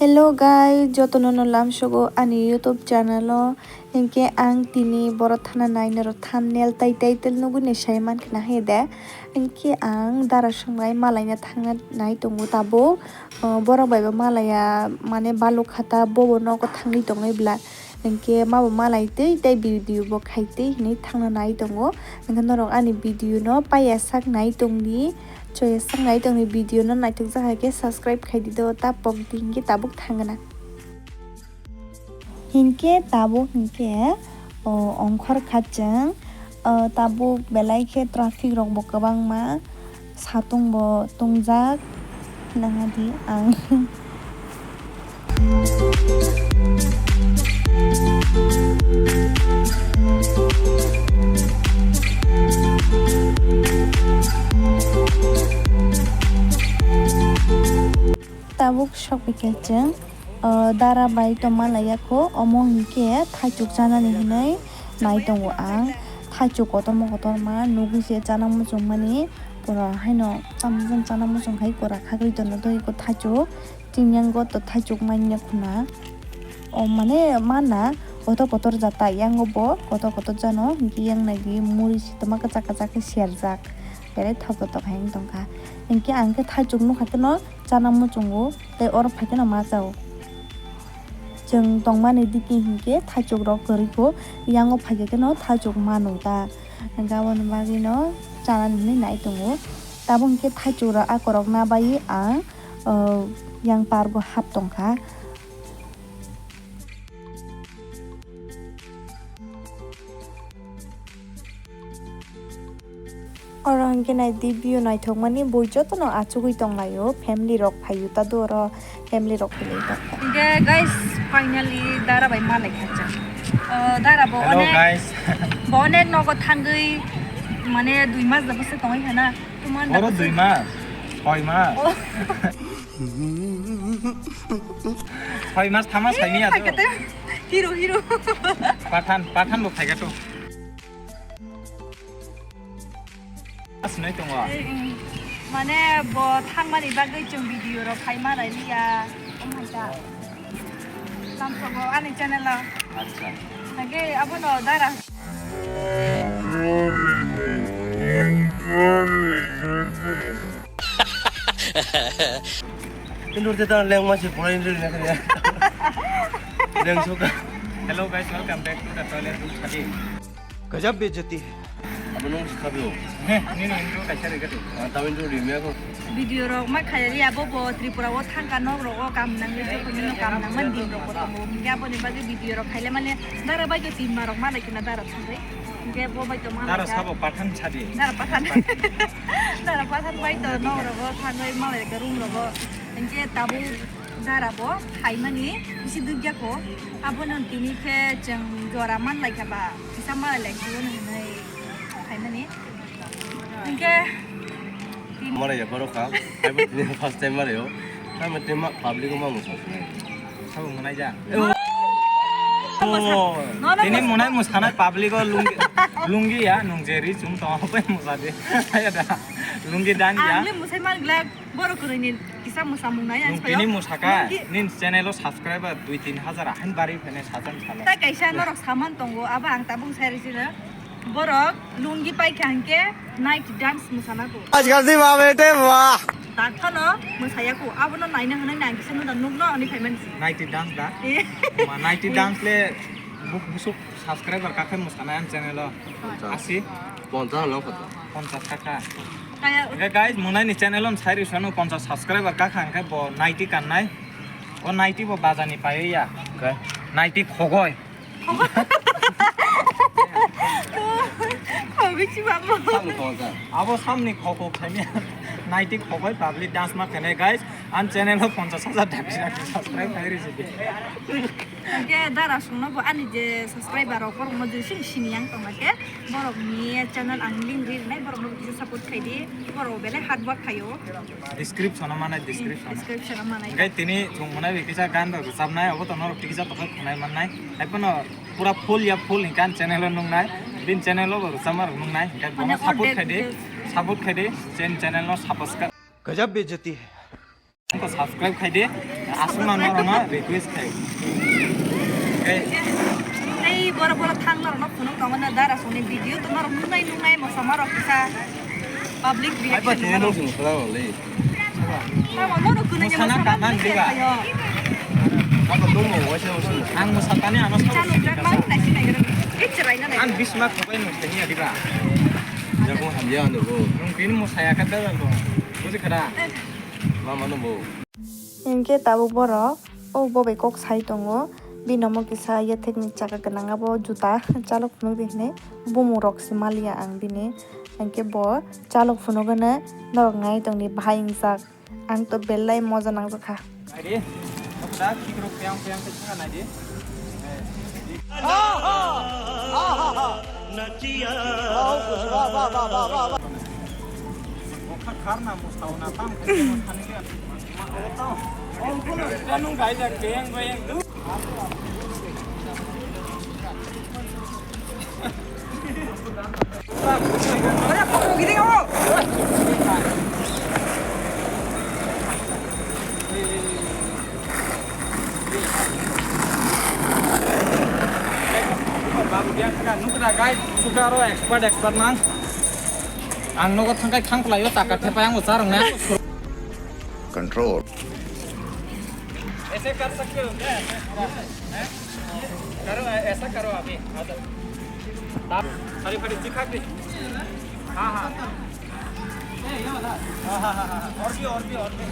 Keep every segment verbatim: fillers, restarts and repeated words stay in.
Hello guys, jotono no lamsogo ani YouTube channel o. Hinkhe ang tini boro thana nai norok thumbnail tai title nugwi ni sai mankha na hai de. Hinkhe ang dara swngnai malaina thangna nai tongo tabuk. O, borok bai bo malaiya mane baluk kha ta bobo nogo thangwi tongwi bla. Hinkhe mabo malai tei tei video bo khai tei hinwi thangna nai tongo. Hinkhe norok ani video no paiya sak nai tongdi. Choya sak nai tongni video no naithok jak hai khe subscribe khai di do, ta pok di hinkhe tabuk thangna. Hinkhe tabuk hinkhe, o, ongkhor kha chwng, o, tabuk belai khe traffic rok bo kwbangma, satung bo tongjak, nangadi ang. Tabuk sokphaikha chwng, o, dara bai tongma laiya kho, omo hinkhe thaichuk chanani hinwi nai tongo ang. Thaichuk kotorma kotorma nugwi se chana muchungmani, pura haino chana muchung khai pura khagwi tono tei eko thaichuk. Chini yango to thaichuk manya khuna. O mane mana kotor kotor jata yango bo kotor kotor jano hinkhe yang nai di muri sitoma kwchak kwchak khe serjak. Belai thok thok hai wng tongkha. Hinkhe ang khe thaichuk nukha kheno chana muchungo tei oro phai kheno ma chao. Chwng tongmani digi hinkhe thaichuk rok kwrwi kho yango phai khe kheno thaichuk mano ta. Hinkhe aboni bagwi no chanani hinwi nai tongo. Tabuk hinkhe thaichuk rok akorok na bai ang. O, yang pargo hap tongkha. Oro hwnkhe nai di view naithokmani bui jotono achugwi tonglaio, family rok phaio ta do oro family rok philwi tongkha. Hwnkhe guys, finally dara bai malai kha chwng. O, dara bo Hello, onek, guys. Bo onek nogo thangwi mane dui mas da bwswk tongwi khana. Oro dui mas, soi mas. Oh. Soi mas, thama saini ajo. Hero, hero. Pathan, Pathan bo phaiga to. Asinai tongo. Mane bo thangmani bagwi chwng video rok khai ma lai liya. Oh my God. Lamsogo ani channel o. Acha. Nage abono dara. Indur te ta leng ma se pura indur na kare. Leng suka. Hello guys, welcome back to the toilet room study. Gajab bejati hai. Abo nung sikha bio. He, nini intro kaisa rega tu. Ah, tamo intro di me ako. Video rok ma khaya ri abo bo Tripura o thangka nok rok o kam nang ni joko ni kam nang man din rok bo tongo. Hingke abo ni bagwi video rok khaile mane dara bai to tin ma rok ma lai kina dara thangwi. Hingke bo bai to ma lai ka. Dara sabo Pathan sadi. Dara Pathan. Dara Pathan bai to nok rok o thangwi ma lai ka room rok o. Hingke tabuk dara bo phaimani bisi dukya ko. Abono tini khe chwng jora man lai kha ba kisa ma lai lai kha hinwi phaimani. Hingke Mara ya baro ka. Ai bo tini first time mara yo. Tamo tema public ma mo sa. Sabo monai ja. Oh. Nono tini mo- monai mo sanai public o lungi, lungi ya nung jeri chung tong pai mo sa de. Aya da. Lungi dan ya. Ang le musai man glak boro kwrwi ni kisa musa mung nai ang. Nung tini mo saka. Nin channel o subscriber dui tin hajar ahin bari phene sajan sala. Ta kaisa norok saman tongo abo ang tabung sai risi na. Borok lungi paikha hwnkhe night dance mwsana ko. Ajkal di ba bete wah. Dakphano mwsaya ko, abono naina hwnwi nang kisa nukda nukno hwnwi phaimani. Night dance da? Eh. Ma night dance le bu-, busuk subscriber kakhe mwsana ang channel o. Ponchas. Asi? Ponchas hwnwi kota. Ponchas kaka. Kaya. Hwnkhe guys, monai ni channel o sai rwsano ponchas subscriber kakha hwnkhe bo night kannai. O night bo bazani paiya. Okay. Night khogoi. Khogwi chibamo. Samni khogwi. Abo samni khogwi khaimya. Night khogwi public dance ma khainai guys. An channel o ponchas hajar dabi dabi subscribe khai risi di. Hwnkhe dara songno bo ani je subscriber rok borok no je sing sini yang tong khe borok ni channel ang link ri nai borok no kisa support khai di. Borok belai hard work khaio. Description o manai, description o. Description o manai. Hingke tini chwng mwnai bai kisa gan rok rwchapnai, obo to norok tikisa tokhe khwnai mannai. Hai phano pura full ya full hingke ani channel o nuknai, bini channel o bo rwchapma rok nuknai. Hingke bono support khai di, support khai di, chini channel no subscribe. Gajab bejati hai. Subscribe khai di. Aswk ma norokno request khai. Ei, borok, borok thang norokno phunuk tongo na dara songni video to norok nungnai nungnai mosa marok kisa public reaction. Tamo norok kunui musana kanan diba. Ang musatani ano. Ang bisma khubai nung tanya diba. Jago hamya ano bo. Nung pin musaya kata lo. Buji kada. Mama no bo. Hinkhe tabuk borok o bo bai kok sai tongo, bini omo kisa yathekni chaka gwnang abo juta chalok phunukdi hinwi bumung rok se maliya ang bini, hinkhe bo chalok phunukgwno norok nai tongdi bahai wngjak, ang to belai moja nangjakha. Naidi, nokha khikrok peyang peyang khe thangna naidi. Nukra guys, suka aro expert, expert nang. Ang nogo thangkai thang pelayo taka thepai ang charong na. Control. ऐसे कर सकते हो क्या? हैं? करो, ऐसा करो अभी। हाँ, सर। आप खड़ी खड़ी दिखा दे। हाँ, हाँ। हाँ, हाँ, हाँ, हाँ। और भी, और भी, और भी।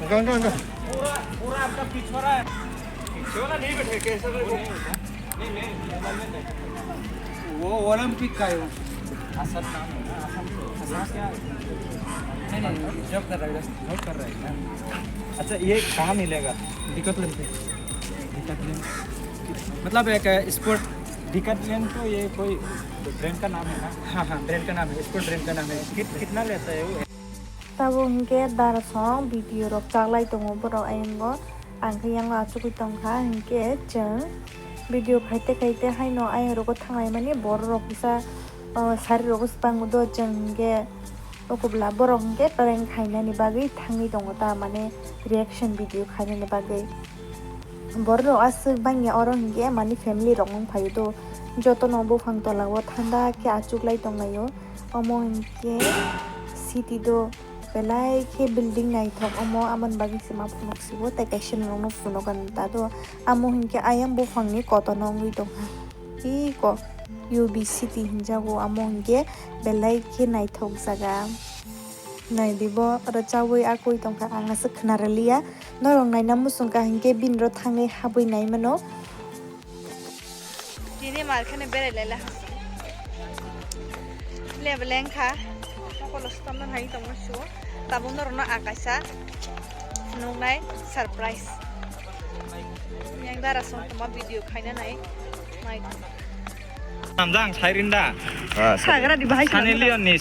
पूरा, पूरा आपका पिछवाड़ा है। पिछवाड़ा नहीं बैठे, कैसे बैठे? वो ओलंपिक का है वो। असम नाम है ना, असम तो। असम क्या? नहीं, नहीं, जॉब कर रहा है, जॉब कर रहा है ना। अच्छा, ये कहाँ मिलेगा? डिकैथलॉन पे। डिकैथलॉन। मतलब एक स्पोर्ट। डिकैथलॉन तो ये कोई ब्रांड का नाम है ना? हाँ, हाँ, ब्रांड का नाम है, स्पोर्ट ब्रांड का नाम है। कित-, कितना लेता है वो? Tabuk hinkhe darasong video rok chaklai tongo borok ayang o, ang khe yang achugwi tongkha, hinkhe chwng video khaite khaite haino ayang rogo thanglai mani borok rok kisa, o, sari rogo swbang do chwng hinkhe ukubla borok hinkhe prank khainani bagwi thangwi tongo ta mane reaction video khainani bagwi. Borok rok aswk bangya oro hinkhe mani family rok wng phaio do jotono buphang tola o thanda khe achuklai tonglaio. Omo hinkhe city do belai khe building naithok omo, aboni bagwi se ma phunuk sibo tei kaisa norokno phunuk ani ta do. Amo hinkhe ayang buphangni kotorno wngwi tongkha. Iko U B city hinjago, amo hinkhe belai khe naithok jaga. Naidi bo oro chaui akui tongkha, ang aswk khna rwliya. Norok naina muchungkha hinkhe bini ro thangwi habwi naimano. Tini mar kheno berai lai la. Leba lengkha. Mokolo stamna hai tongma suo. Tabuk norokno akaisa nuknai surprise. Yang dara song tongma video khaina nai. Nai. Namjang sairinda. Ah, Sagra di bahai. Sunny Leone ni